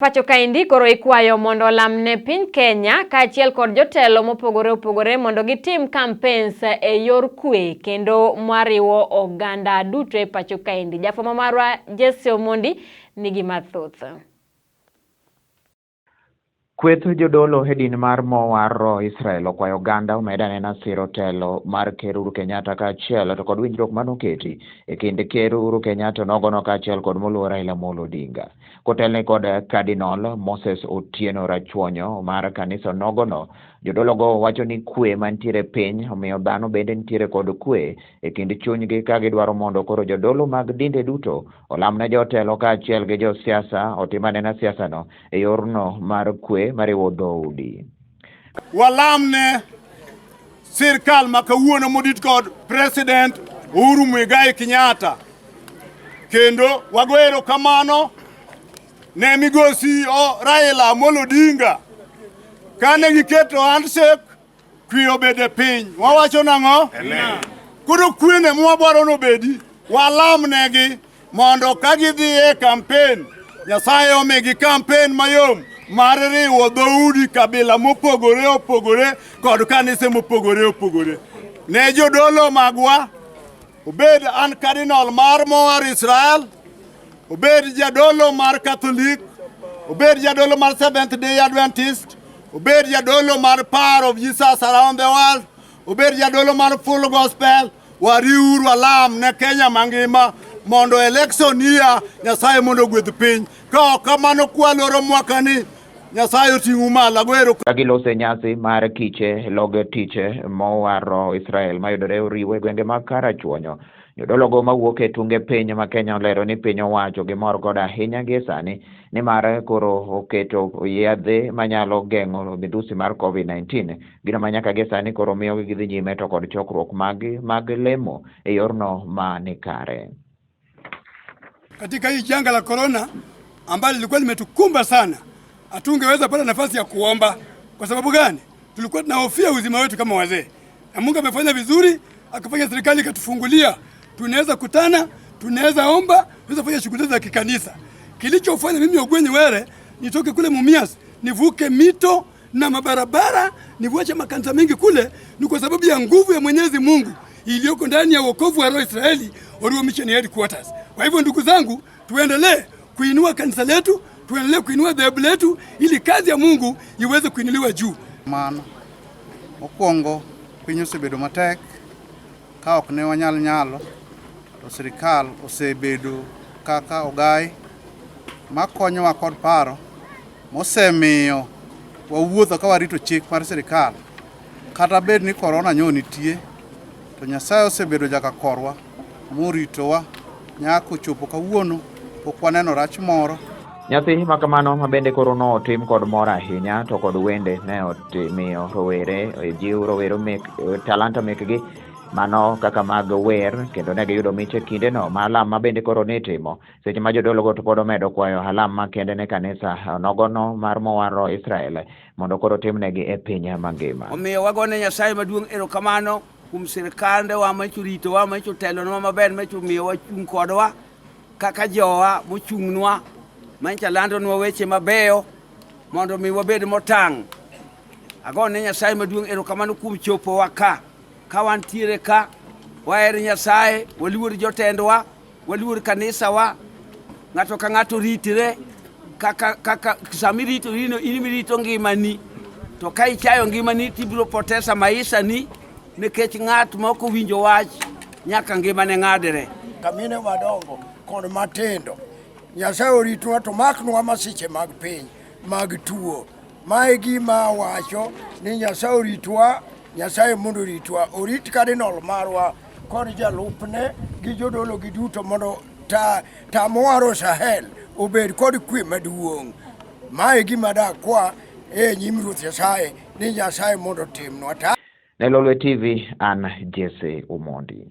Pacho kaendi koro ikwayo mondo olamne piny Kenya kaachiel kod jotelo mopogore opogore mondo gitim campaigns e yor kwe kendo mariwo oganda duto e pacho kaendi. Jafwambo marwa Jesse Omondi nigi mathoth. Kweth jodolo e din mar Mowar Roho Israel okwayo oganda omed anena siro telo mar Ker Uhuru Kenyatta kaachiel to kod winjruok manoketi e kind Ker Uhuru Kenyatta onogono kaachiel kod moluor Raila Amolo Odinga. Kotelne kod Cardinal Moses Otieno Rachuonyo mar kanisa onogono, jodologo wacho ni kwe mantiere piny omiyo dhano bende nitiere kod kwe e kind chunygi ka gidwaro mondo koro jodolo mag dinde duto olam ne jotelo kaachiel gi josiasa otim anena siasano e yorno mar kwe mariwo dhoudi. Walam ne sirkal ma kawuono modit kod President Uhuru Muigai Kenyatta kendo wago erokamano ne migosi Raila Amolo Odinga kane giketo handshake kwe obed e piny. Wawacho nang'o? Koro kwene mwadwaro nobedi, walamnegi mondo ka gidhi e kampen, Nyasaye omigi kampen mayom mar riwo dhoudi kabila mopogore opogore kod kanise mopogore opogore. Ne jodolo magwa, obed an cardinal mar Mowar Israel, obed jadolo mar Catholic, obed jadolo mar Seventh Day Adventist, obed jadolo mar Power of Jesus Around the World, obed jadolo mar Full Gospel, wariuru alam ne Kenya mangima mondo election year Nyasaye mondo ogwedh piny. Ka ok kamano kwaloro mwakani Nyasaye oting'u malo ago ero. Ka giloso e nyasi mar kiche log tich mowaro Israel mayudore Oriwo e gwenge mag Karachuonyo. Jodologo mawuok e tunge piny ma Kenya olero ni piny owacho gimor godo ahinya gie sani nimar koro oketo yedhe manyalo geng'o midhusi mar COVID-19 gino ma nyaka gie sani koro miyo gidhi nyime to kod chokruok mag mag lemo e yorno ma ni kare. Katika hii janga la corona ambalo lilikuwa limetukumba sana, hatungeweza pata nafasi ya kuomba. Kwa sababu gani? Tulikuwa tunahofia uzima wetu kama wazee, na Mungu amefanya vizuri, akafanya serikali ikatufungulia, tunaweza kutana, tunaweza omba, tunaweza fanya shughuli za kikanisa. Kilichofanya mimi Ogwenyi Were nitoke kule Mumias nivuke mito na mabarabara nivuache makanisa mengi kule ni kwa sababu ya nguvu ya Mwenyezi Mungu iliyoko ndani ya wokovu wa Roho Israeli Oriwo Mission Headquarters. Kwa hivyo ndugu zangu, tuendelee kuinua kanisa letu, tuendelee kuinua dhehebu letu ili kazi ya Mungu iweze kuinuliwa juu. Mano mokwongo piny osebedo matek ka ok ne wanyal nyalo to sirikal osebedo kaka ogai makonyowa kod paro mosemiyo wawuotho ka warito chik mar sirikal kata bed ni korona nyo nitie to Nyasaye osebedo jaka korwa moritowa nyaka ochopo kawuono pok waneno rach moro. Nyasi ma kamano ma bende koro notim kod mor ahinya to kod wende ne otimiyo rowere jiw rowere mek talanta mekgi mano kaka mag wer kendo ne giyudo mich e kindeno ma alam ma bende koro nitimo seche ma jodologo to pod omedo kwayo alam makende ne kanisa nogono mar mowaro Israel mondo koro timnegi e piny mangima. Omiyo wagone Nyasaye maduong' erokamano kuom sirkandewa manyicho ritowa, manyicho telonwa maber, manyicho miyowa chung' kodwa kaka jowa mochung'nwa, manyicho landonwa weche mabeyo mondo mi wabed motang'. Agone Nyasaye maduong' erokamano kuom chopowa ka. Ka wantiere ka, waher Nyasaye, waluor jotendwa, waluor kanisawa, ng'ato ka ng'ato ritre kaka kaka sama irito rino in mirito ngimani to ka ichayo ngimani tibiro potesa maisha ni nikech ng'at ma ok owinjo wach nyaka ngimane ng'adre. Kamine madongo kod matindo, Nyasaye oritwa to maknwa masiche mag piny mag tuo. Ma e gima awacho ni Nyasaye oritwa, Nyasaye mondo oritwa, orit kadinol marwa kod jalupne gi jodolo gi duto mondo ta, ta mowaro Sahel obed kod kwe maduong'. Ma e gima dakwa e nyim Ruoth Nyasaye ni Nyasaye mondo otimnwa. Ta Ne Lolwe TV, an Jesse Omondi.